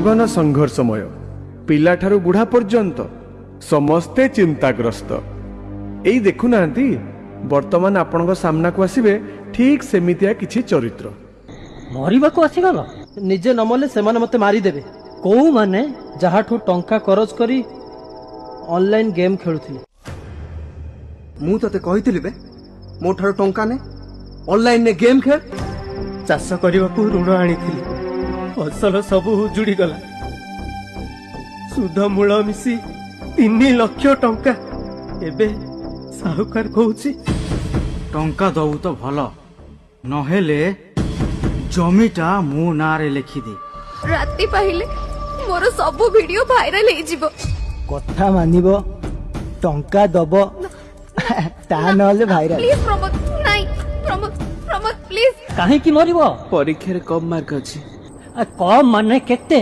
ଜୀବନ ସଂଘର୍ଷମୟ। ପିଲାଠାରୁ ବୁଢ଼ା ପର୍ଯ୍ୟନ୍ତ ସମସ୍ତେ ଚିନ୍ତାଗ୍ରସ୍ତ। ଏଇ ଦେଖୁନାହାନ୍ତି, ବର୍ତ୍ତମାନ ଆପଣଙ୍କ ସାମ୍ନାକୁ ଆସିବେ ଠିକ୍ ସେମିତିଆ କିଛି ଚରିତ୍ର। ମରିବାକୁ ଆସିଗଲ? ନିଜେ ନ ମଲେ ସେମାନେ ମତେ ମାରିଦେବେ। କୋଉମାନେ? ଯାହାଠୁ ଟଙ୍କା କରଜ କରି ଅନଲାଇନ ଗେମ୍ ଖେଳୁଥିଲି। ମୁଁ ତତେ କହିଥିଲି ବେ, ମୋ ଠାରୁ ଟଙ୍କା ନେ, ଅନଲାଇନରେ ଗେମ୍ ଖେଳ। ଚାଷ କରିବାକୁ ଋଣ ଆଣିଥିଲି, ଫସଲ ସବୁ ଉଜୁଡ଼ିଗଲା। ସୁଧ ମୂଳ ମିଶି 3 ଲକ୍ଷ ଟଙ୍କା। ଏବେ ସାହୁକାର କହୁଛି, ଟଙ୍କା ଦବୁ ତ ଭଲ, ନହେଲେ ଜମିଟା ମୋ ନାଁରେ ଲେଖିଦେ। ରାତି ପାହିଲେ ମୋର ସବୁ ଭିଡିଓ ଭାଇରାଲ ହେଇଯିବ। କଥା ମାନିବ, ଟଙ୍କା ଦବ, ତା ନହେଲେ ଭାଇରାଲ। ପ୍ଲିଜ ପ୍ରମୋଦ, ନାଇଁ ପ୍ରମୋଦ, ପ୍ରମୋଦ ପ୍ଲିଜ। କାହିଁକି ମରିବ? ପରୀକ୍ଷାରେ କମ୍ ମାର୍କ ଅଛି। କମ୍ ମାନେ କେତେ?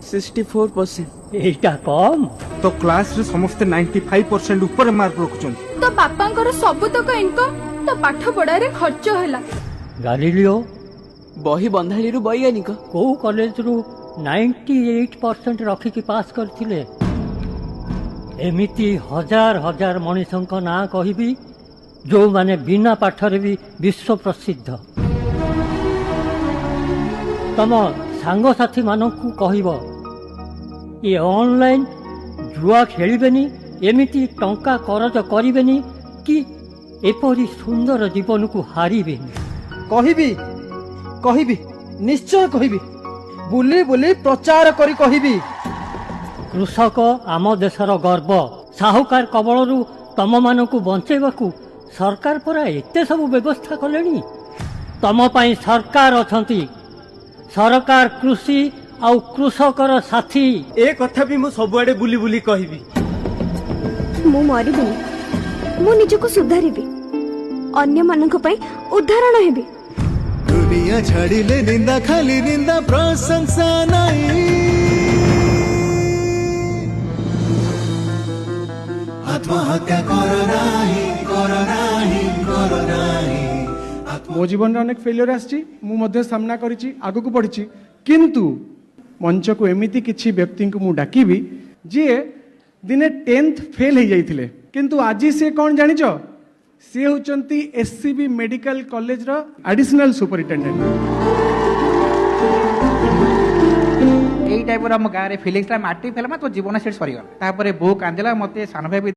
64%। ଏଇଟା କମ୍? ତୋ କ୍ଲାସରେ ସମସ୍ତେ 95% ଉପରେ ମାର୍କ ରଖୁଛନ୍ତି। ତୋ ବାପାଙ୍କର ସବୁତକ ଇନକମ୍ ତୋ ପାଠ ପଢାରେ ଖର୍ଚ୍ଚ ହେଲା। ଗାଲିଲିଓ ବହି ବନ୍ଧାଳିରୁ ବୈଜ୍ଞାନିକ। କୋଉ କଲେଜରୁ 98% ରଖିକି ପାସ୍ କରିଥିଲେ? ଏମିତି ହଜାର ହଜାର ମଣିଷଙ୍କ ନାଁ କହିବି, ଯୋଉମାନେ ବିନା ପାଠରେ ବି ବିଶ୍ୱ ପ୍ରସିଦ୍ଧ। ତମ ସାଙ୍ଗସାଥିମାନଙ୍କୁ କହିବ, ଏ ଅନଲାଇନ ଜୁଆ ଖେଳିବେନି, ଏମିତି ଟଙ୍କା କରଜ କରିବେନି କି ଏପରି ସୁନ୍ଦର ଜୀବନକୁ ହାରିବେନି। କହିବି, କହିବି, ନିଶ୍ଚୟ କହିବି। ବୁଲି ବୁଲି ପ୍ରଚାର କରି କହିବି। କୃଷକ ଆମ ଦେଶର ଗର୍ବ। ସାହୁକାର କବଳରୁ ତମମାନଙ୍କୁ ବଞ୍ଚେଇବାକୁ ସରକାର ପରା ଏତେ ସବୁ ବ୍ୟବସ୍ଥା କଲେଣି। ତମ ପାଇଁ ସରକାର ଅଛନ୍ତି। ସରକାର କୃଷି ଆଉ କୃଷକର ସାଥୀ। ଏ କଥା ବି ମୁଁ ସବୁଆଡେ ବୁଲି ବୁଲି କହିବି। ମୁଁ ମରିବିନି, ମୁଁ ନିଜକୁ ସୁଧାରିବି, ଅନ୍ୟମାନଙ୍କ ପାଇଁ ଉଦାହରଣ ହେବି। ଦୁନିଆ ଛାଡ଼ିଲେ ନିନ୍ଦା, ଖାଲି ନିନ୍ଦା, ପ୍ରଶଂସା ନାହିଁ। ଆତ୍ମହତ୍ୟା କର ନାହିଁ, କର ନାହିଁ, କର ନାହିଁ। ମୋ ଜୀବନରେ ଅନେକ ଫେଲିୟର ଆସିଛି, ମୁଁ ମଧ୍ୟ ସାମ୍ନା କରିଛି, ଆଗକୁ ବଢ଼ିଛି। କିନ୍ତୁ ମଞ୍ଚକୁ ଏମିତି କିଛି ବ୍ୟକ୍ତିଙ୍କୁ ମୁଁ ଡାକିବି, ଯିଏ ଦିନେ 10th fail ହେଇଯାଇଥିଲେ, କିନ୍ତୁ ଆଜି ସିଏ କ'ଣ ଜାଣିଛ? ସିଏ ହେଉଛନ୍ତି ଏସ୍ ସି ବି ମେଡିକାଲ କଲେଜର ଆଡିସନାଲ ସୁପରିଟେଣ୍ଡେଣ୍ଟ। ଏଇ ଟାଇପର ଆମ ଗାଁରେ ଫିଲିଙ୍ଗସ୍ ଥିଲା। ମାଟ୍ରିକ ଫେଲ୍ ମାନେ ତୋ ଜୀବନ ସେଠି ସରିଗଲା। ତାପରେ ବୋଉ କାନ୍ଦିଲା, ମତେ ସାନ ଭାଇ ବି